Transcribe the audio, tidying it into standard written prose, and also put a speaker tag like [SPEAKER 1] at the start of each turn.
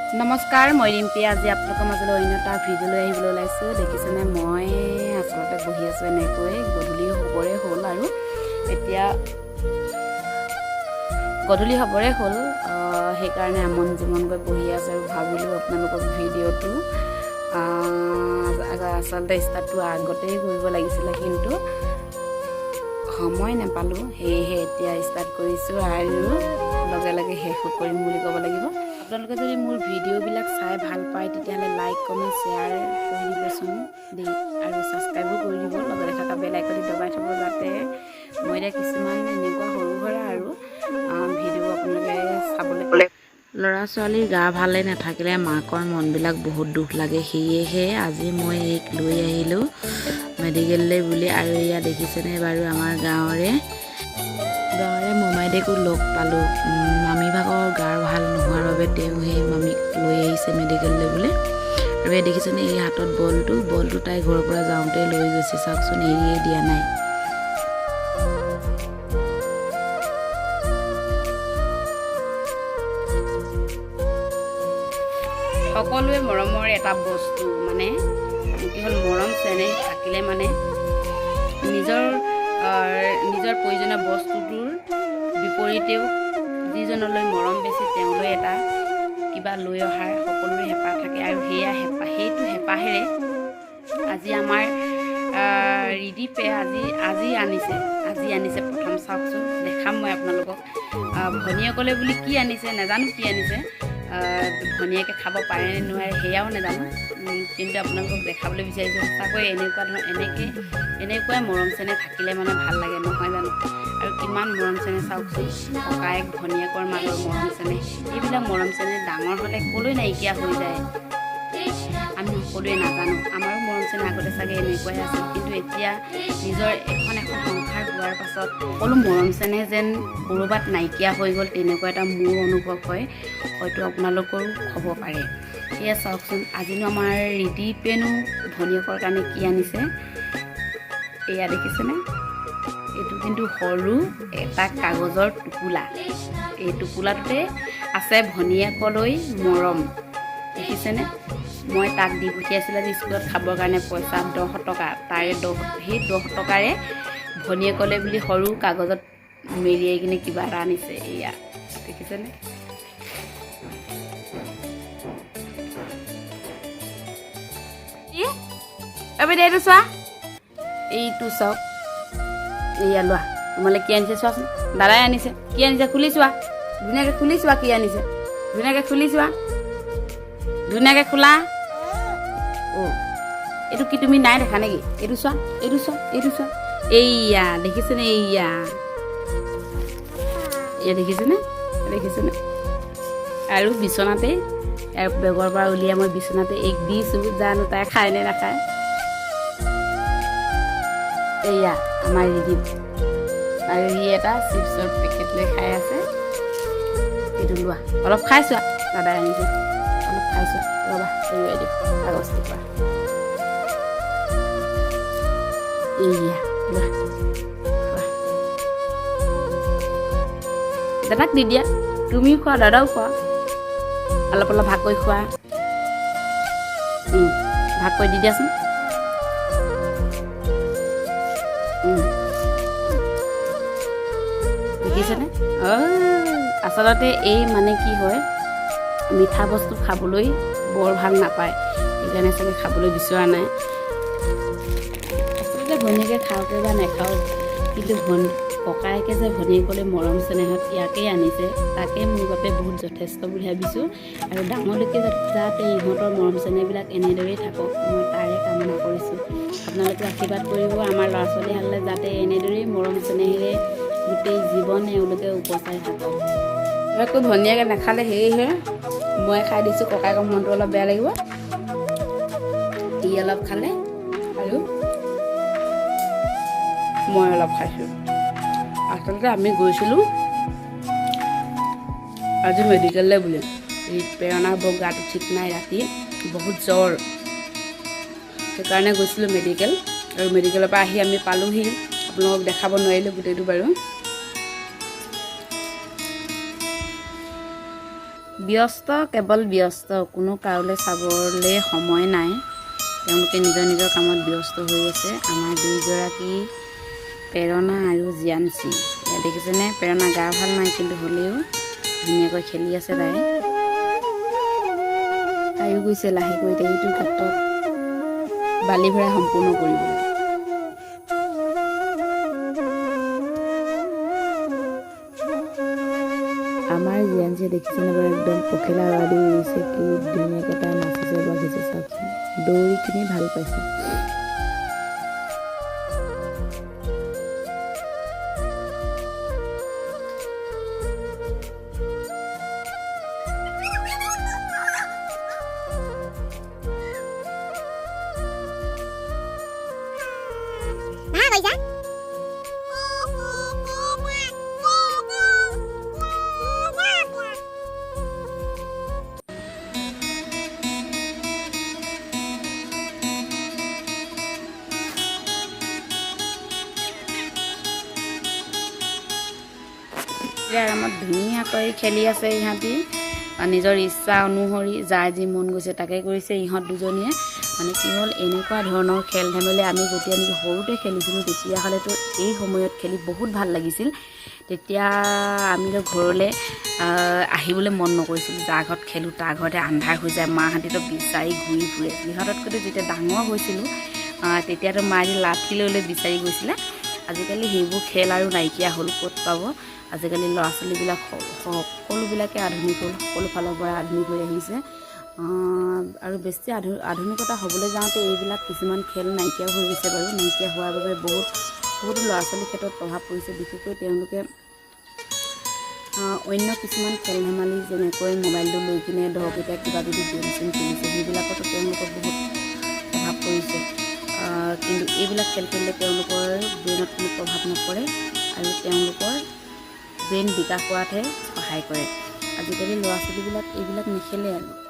[SPEAKER 1] নমস্কাৰ, মই ৰিম্পী। আজি আপোনালোকৰ মাজলৈ অন্য এটা ভিডিঅ' লৈ আহিবলৈ ওলাইছোঁ। দেখিছেনে, মই আচলতে বহি আছোঁ এনেকৈ। গধূলি হ'বৰে হ'ল আৰু এতিয়া গধূলি হ'বৰে হ'ল, সেইকাৰণে আমন জিমনকৈ বহি আছোঁ আৰু ভাবিলোঁ আপোনালোকক ভিডিঅ'টো আচলতে ষ্টাৰ্টটো আগতেই কৰিব লাগিছিলে, কিন্তু সময় নাপালোঁ। সেয়েহে এতিয়া ষ্টাৰ্ট কৰিছোঁ আৰু লগে লগে শেষো কৰিম বুলি ক'ব লাগিব। আপোনালোকে যদি মোৰ ভিডিঅ'বিলাক চাই ভাল পায়, তেতিয়াহ'লে লাইক, কমেণ্ট, শ্বেয়াৰ কৰি দিবচোন দেই আৰু ছাবস্ক্ৰাইবো কৰি দিব। লগতে থকা বেল আইকনটো দবাই থ'ব, যাতে মই এতিয়া কিছুমান এনেকুৱা সৰু সুৰা আৰু ভিডিঅ' আপোনালোকে চাবলৈ।
[SPEAKER 2] ল'ৰা ছোৱালীৰ গা ভালে নাথাকিলে মাকৰ মনবিলাক বহুত দুখ লাগে। সেয়েহে আজি মই এইক লৈ আহিলোঁ মেডিকেললৈ বুলি। আৰু এয়া দেখিছেনে বাৰু, আমাৰ গাঁৱৰে মোমাইদেকো লগ পালোঁ। মামী ভাগৰ গাৰ ভাল নোহোৱাৰ বাবে তেওঁ সেই মামীক লৈ আহিছে মেডিকেললৈ বুলি। আৰু এয়া দেখিছেনে, এই হাতত বলটো, বলটো তাই ঘৰৰ পৰা যাওঁতে লৈ গৈছে। চাওকচোন, এৰিয়ে দিয়া নাই।
[SPEAKER 1] সকলোৱে মৰমৰ এটা বস্তু, মানে কি হ'ল, মৰম চেনেহ থাকিলে মানে নিজৰ নিজৰ প্ৰয়োজনীয় বস্তুটোৰ বিপৰীতেও যিজনলৈ মৰম বেছি, তেওঁলৈ এটা কিবা লৈ অহাৰ সকলোৰে হেঁপাহ থাকে। আৰু সেয়া হেঁপাহ, সেইটো হেঁপাহেৰে আজি আমাৰ ৰিদীপে আজি আনিছে প্ৰথম। চাওকচোন, দেখাম মই আপোনালোকক। ভনীয়েকলৈ বুলি কি আনিছে নাজানো, কি আনিছে, ভনীয়েকে খাব পাৰে নে নোৱাৰে সেয়াও নাজানো, কিন্তু আপোনালোকক দেখাবলৈ বিচাৰিছোঁ। সঁচাকৈ এনেকুৱা ধৰণৰ এনেকুৱাই মৰম চেনেহ থাকিলে মানে ভাল লাগে, নহয় জানো? আৰু কিমান মৰম চেনেহ চাওকচোন, ককায়েক ভনীয়েকৰ মাজৰ মৰম চেনেহ। এইবিলাক মৰম চেনেহ ডাঙৰ হ'লে ক'লৈ নাইকিয়া হৈ যায়, আমি সকলোৱে নাজানো। আমাৰো মৰম চেনেহ আগতে চাগে এনেকুৱাই আছিল, কিন্তু এতিয়া নিজৰ এখন এখন সংসাৰ হোৱাৰ পাছত সকলো মৰম চেনেহ যেন ক'ৰবাত নাইকিয়া হৈ গ'ল, তেনেকুৱা এটা মোৰ অনুভৱ হয়। হয়তো আপোনালোকৰো হ'ব পাৰে। এয়া চাওকচোন, আজিনো আমাৰ ৰিদীপেনো ভনীয়েকৰ কাৰণে কি আনিছে। এয়া দেখিছেনে, এইটো কিন্তু সৰু এটা কাগজৰ টোপোলা। এই টোপোলাটোতে আছে ভনীয়েকলৈ মৰম, দেখিছেনে? মই তাক দি পঠিয়াইছিলোঁ আজি স্কুলত খাবৰ কাৰণে পইচা 10 টকা। তাৰে সেই 10 টকাৰে ভনীয়েকলৈ বুলি সৰু কাগজত মেৰিয়াই কিনে কিবা এটা আনিছে। এয়া দেখিছেনে? কি এইটো চোৱা, এইটো চাওক। এয়া লোৱা, তোমালৈ কি আনিছে চোৱাচোন। দাদাই আনিছে। কি আনিছে খুলি চোৱা, ধুনীয়াকৈ খুলি চোৱা। কি আনিছে ধুনীয়াকৈ খুলি চোৱা, ধুনীয়াকৈ খোলা। অ' এইটো কি, তুমি নাই দেখা নেকি? এইটো চোৱা, এইটো চোৱা, এইটো চোৱা। এইয়া দেখিছেনে? এইয়া, এয়া দেখিছেনে? দেখিছেনে? আৰু বিচনাতে ইয়াৰ বেগৰ পৰা উলিয়াই মই বিচনাতে এইক দিছোঁ, জানো তাই খায় নে নাখায়। এইয়া আমাৰ ৰিদীপ আৰু সি এটা চিপছৰ পেকেট লৈ খাই আছে। এইটো লোৱা, অলপ খাই চোৱা। দাদাই আনিছে, অলপ খাই চোৱা। ৰ'বা, এৰুৱাই দিওঁ কাগজটোৰ পৰা। এইয়া লোৱা, খোৱা। দাদাক দি দিয়া। তুমিও খোৱা, দাদাও খোৱা। অলপ অলপ ভাগ কৰি খোৱা। ভাগ কৰি দি দিয়াচোন। দেখিছেনে? আচলতে এই মানে কি হয়, মিঠা বস্তু খাবলৈ বৰ ভাল নাপায়, সেইকাৰণে চাগে খাবলৈ বিচৰা নাই। আচলতে ভনীয়েকে খাওঁতে বা নাখাওক, কিন্তু ককায়েকে যে ভনীয়েকলৈ মৰম চেনেহত ইয়াকেই আনিছে, তাকে মোৰ বাবে বহুত যথেষ্ট বুলি ভাবিছোঁ। আৰু ডাঙৰলৈকে যাতে ইহঁতৰ মৰম চেনেহবিলাক এনেদৰেই থাকক, মই তাৰে কামনা কৰিছোঁ। আপোনালোকে আশীৰ্বাদ কৰিব আমাৰ ল'ৰা ছোৱালীহাললৈ, যাতে এনেদৰেই মৰম চেনেহেৰে গোটেই জীৱন এওঁলোকে উপচাই থাকক। একো ভনীয়েকে নাখালে, সেয়েহে মই খাই দিছোঁ। ককায়েকৰ মনটো অলপ বেয়া লাগিব। ই অলপ খালে আৰু মই অলপ খাইছোঁ। আচলতে আমি গৈছিলোঁ আজি মেডিকেললৈ বুলি। এই প্ৰেৰণাৰ বৰ গাটো ঠিক নাই, ৰাতি বহুত জ্বৰ, সেইকাৰণে গৈছিলোঁ মেডিকেল। আৰু মেডিকেলৰ পৰা আহি আমি পালোহি। আপোনালোকক দেখাব নোৱাৰিলোঁ গোটেইটো বাৰু। ব্যস্ত, কেৱল ব্যস্ত, কোনো কাৰোলৈ চাবলৈ সময় নাই। তেওঁলোকে নিজৰ নিজৰ কামত ব্যস্ত হৈ আছে। আমাৰ দুইগৰাকী প্ৰেৰণা আৰু জিয়ানচি, এয়া দেখিছেনে? প্ৰেৰণা গা ভাল নাই, কিন্তু হ'লেও ধুনীয়াকৈ খেলি আছে তাই। তাইও গৈছে লাহেকৈ এইটো গাঁতত বালি ভৰাই সম্পূৰ্ণ কৰিবলৈ।
[SPEAKER 2] আমাৰ জিয়ানচিয়ে দেখিছেনে বাৰু, একদম পখিলা উৰা দি উৰিছে, কি ধুনীয়াকৈ তাই নাচিছে বাগিছে চাওকচোন, দৌৰি কিনি ভাল পাইছে।
[SPEAKER 1] আৰামত ধুনীয়াকৈ খেলি আছে ইহঁতি, নিজৰ ইচ্ছা অনুসৰি যাৰ যি মন গৈছে তাকে কৰিছে ইহঁত দুজনীয়ে। মানে কি হ'ল, এনেকুৱা ধৰণৰ খেল ধেমালি আমি যেতিয়া নেকি সৰুতে খেলিছিলোঁ, তেতিয়াহ'লেতো এই সময়ত খেলি বহুত ভাল লাগিছিল। তেতিয়া আমি ঘৰলৈ আহিবলৈ মন নকৰিছিলোঁ, যাৰ ঘৰত খেলোঁ তাৰ ঘৰতে আন্ধাৰ হৈ যায়, মাহঁতেতো বিচাৰি ঘূৰি ফুৰে। সিহঁততকৈতো যেতিয়া ডাঙৰ হৈছিলোঁ তেতিয়াতো মায়ে লাঠি লৈ লৈ বিচাৰি গৈছিলে। আজিকালি সেইবোৰ খেল আৰু নাইকিয়া হ'ল, ক'ত পাব। আজিকালি ল'ৰা ছোৱালীবিলাক সকলোবিলাকে আধুনিক হ'ল, সকলো ফালৰ পৰা আধুনিক হৈ আহিছে। আৰু বেছি আধুনিকতা হ'বলৈ যাওঁতে এইবিলাক কিছুমান খেল নাইকিয়া হৈ গৈছে বাৰু। নাইকিয়া হোৱাৰ বাবে বহুতো ল'ৰা ছোৱালীৰ ক্ষেত্ৰত প্ৰভাৱ পৰিছে। বিশেষকৈ তেওঁলোকে অন্য কিছুমান খেল ধেমালি যেনেকৈ মোবাইলটো লৈ কিনে ধৰক এতিয়া কিবা কিবি গেম চেম খেলিছে, সেইবিলাকতো তেওঁলোকৰ বহুত প্ৰভাৱ পৰিছে। কিন্তু এইবিলাক খেল খেলিলে তেওঁলোকৰ ব্ৰেইনত কোনো প্ৰভাৱ নপৰে আৰু তেওঁলোকৰ ব্ৰেইন বিকাশ হোৱাতহে সহায় কৰে। আজিকালি ল'ৰা ছোৱালীবিলাক এইবিলাক নেখেলে আৰু।